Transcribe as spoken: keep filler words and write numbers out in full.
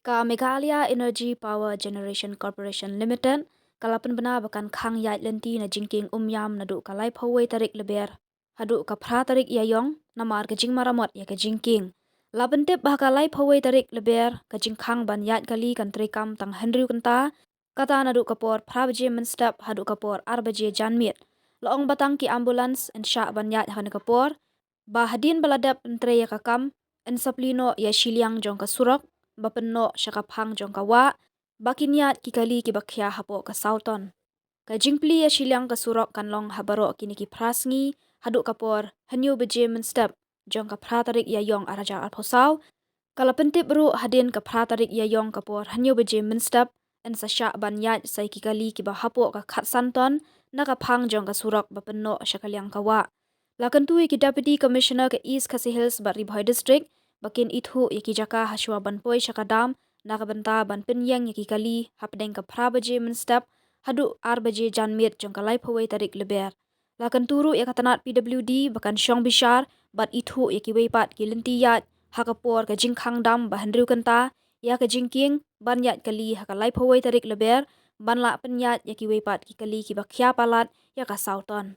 Ka Meghalaya Energy Power Generation Corporation Limited ka la pynbna ba kan khang ïaid lynti na jingkieng Umiam naduh ka laiphew wei tarik Lber haduh ka phra tarik Ïaïong namar ka jingmaramot ïa ka jingkieng. La pyntip ba ha ka laiphew wei tarik Lber ka jingkhang ban ïaid kali kan treikam tang hynriew kynta, kata naduh ka por phra baje mynstep haduh ka por ar baje janmiet. La ong ba tang ki ambulance yn shah ban ïaid ha kane ka por, ba hadien ba la dep pyntrei ïa ka kam, yn sa plie noh ïa shiliang jong ka surok ba pynnoh sha ka phang jong ka wah, ba kin ïaid ki kali kiba khia hapoh ka saw ton. Ka jingplie ïa shiliang ka surok kan long ha baroh kine ki phra sngi haduh ka por hynñiew baje mynstep jong ka phra tarik Ïaïong ar hajar arphew saw. Ka la pyntip ruh hadien ka phra tarik Ïaïong ka por hynñiew baje mynstep, yn sa shah ban ïaid sa ïa ki kali kiba hapoh ka khatsan ton na ka phang jong ka surok ba pynnoh sha ka liang ka wah. La kyntu ïa ki Deputy Commissioner ka East Khasi Hills bad Ri Bhoi District ba kin ithuh ïa ki jaka hashwa ban poi sha ka dam na ka bynta ban pynïeng ïa ki kali hapdeng ka phra baje mynstep haduh ar baje janmiet jong ka laiphew wei tarik Lber. La kyntu ruh ïa ka tnat P W D ba kan shong bishar bad ithuh ïa kiwei pat ki lynti ïaid ha ka por ka jingkhang dam ba hynriew kynta ïa ka jingkieng ban ïaid kali ha ka laiphew wei tarik Lber, ban lah pynïaid ïa kiwei pat ki kali kiba khia palat ïa ka saw ton.